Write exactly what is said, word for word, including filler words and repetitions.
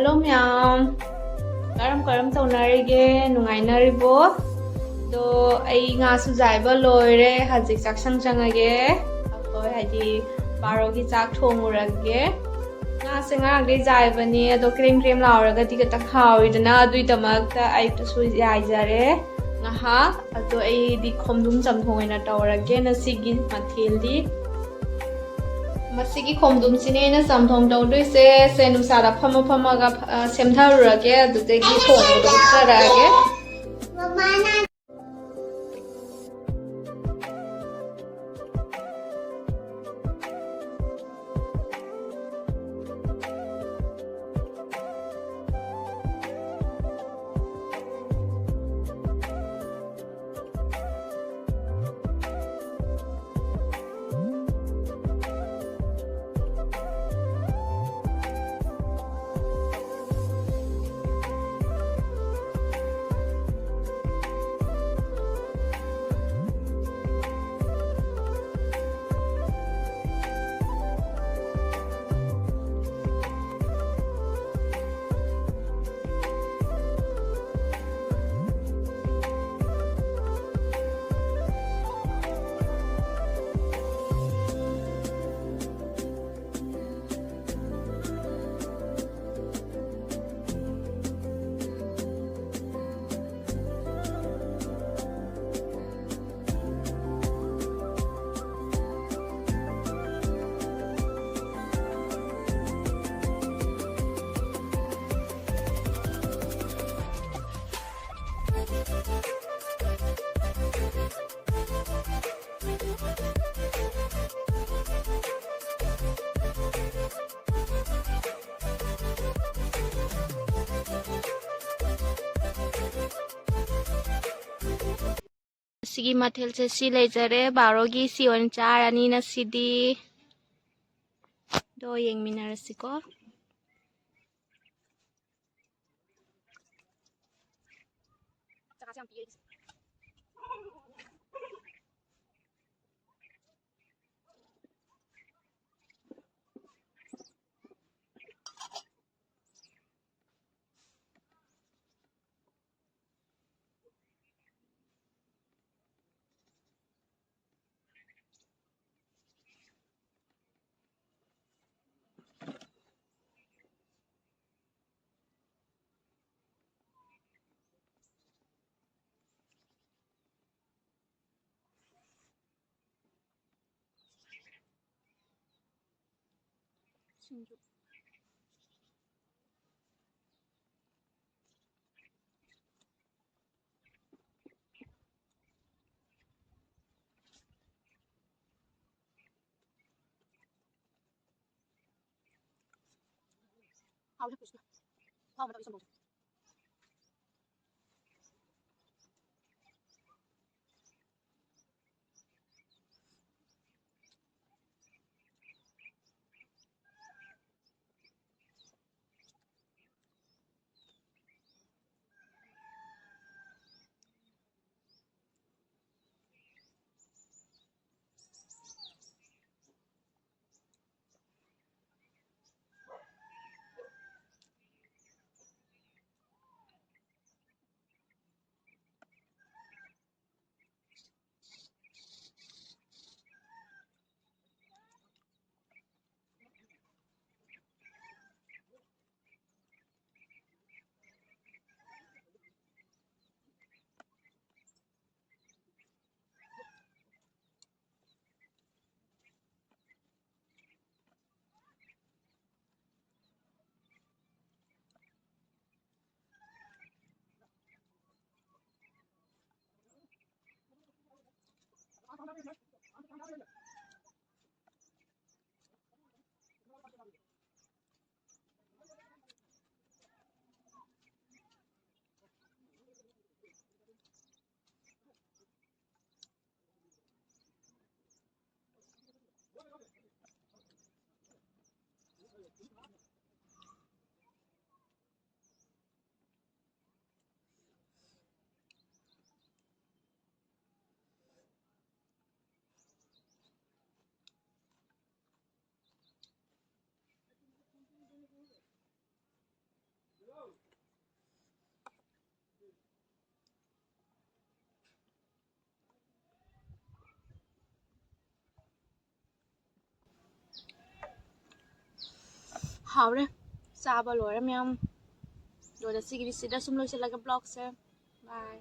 Hello ꯃꯌꯥꯝ, ꯀꯔꯝ ꯀꯔꯝ ꯇꯧꯅꯔꯤꯒꯦ? ꯅꯨꯡꯉꯥꯏꯅꯔꯤꯕꯣ? ꯑꯗꯣ ꯑꯩ ꯉꯥꯁꯨ ꯌꯥꯏꯕ ꯂꯣꯏꯔꯦ, ꯍꯧꯖꯤꯛ ꯆꯥꯛꯁꯪ ꯆꯪꯉꯒꯦ꯫ ꯑꯩꯈꯣꯏ ꯍꯥꯏꯗꯤ ꯕꯥꯔꯣꯒꯤ ꯆꯥꯛ ꯊꯣꯡꯉꯨꯔꯒꯦ꯫ ꯉꯥꯁꯦ ꯉꯔꯥꯡꯗꯩ ꯌꯥꯏꯕꯅꯦ, ꯑꯗꯣ ꯀ꯭ꯔꯦꯝ ꯀ꯭ꯔꯦꯝ ꯂꯥꯎꯔꯒꯗꯤ ꯈꯤꯇꯪ ꯍꯥꯎꯋꯤꯗꯅ, ꯑꯗꯨꯏꯗꯃꯛꯇ ꯑꯌꯨꯛꯇꯁꯨ ꯌꯥꯏꯖꯔꯦ ꯉꯥꯏꯍꯥꯛ꯫ ꯑꯗꯣ ꯑꯩꯗꯤ ꯈꯣꯡꯗ꯭ꯔꯨꯝ ꯆꯝꯊꯣꯡ ꯑꯣꯏꯅ ꯇꯧꯔꯒꯦ ꯉꯁꯤꯒꯤ ꯃꯊꯦꯜꯗꯤ꯫ ꯃꯁꯤꯒꯤ ꯈꯣꯡꯗ꯭ꯔꯨꯝꯁꯤꯅꯦ ꯑꯩꯅ ꯆꯝꯊꯣꯡ ꯇꯧꯗꯣꯏꯁꯦ꯫ ꯁꯦ ꯅꯨꯡꯁꯥꯗ ꯐꯝꯃ ꯐꯝꯃꯒ, ꯑ, ꯁꯦꯝꯊꯔꯨꯔꯒꯦ, ꯑꯗꯨꯗꯒꯤ ꯊꯣꯡꯕꯗꯣ ꯎꯠꯆꯔꯛꯑꯒꯦ꯫ ꯁꯤꯒꯤ ꯃꯊꯦꯜꯁꯦ ꯁꯤ ꯂꯩꯖꯔꯦ꯫ ꯕꯥꯔꯣꯒꯤ ꯁꯤ ꯑꯣꯏꯅ ꯆꯥꯔꯅꯤ ꯉꯁꯤꯗꯤ꯫ ꯑꯗꯣ ꯌꯦꯡꯃꯤꯟꯅꯔꯁꯤꯀꯣ꯫ ꯁꯤꯡꯖꯨ꯫ ꯍꯥꯎꯔꯦ ꯀ꯭ꯔꯤꯁꯅ꯫ ꯍꯥꯎꯕ ꯇꯧꯏ ꯁꯪꯒꯣꯝꯁꯦ꯫ ꯍꯥꯎꯔꯦ꯫ ꯆꯥꯕ ꯂꯣꯏꯔꯦ ꯃꯌꯥꯝ꯫ ꯑꯗꯨꯒ ꯁꯤꯒꯤꯗꯤ ꯁꯤꯗ ꯁꯨꯝ ꯂꯣꯏꯁꯤꯜꯂꯒꯦ vlogꯁꯦ꯫ Bye꯫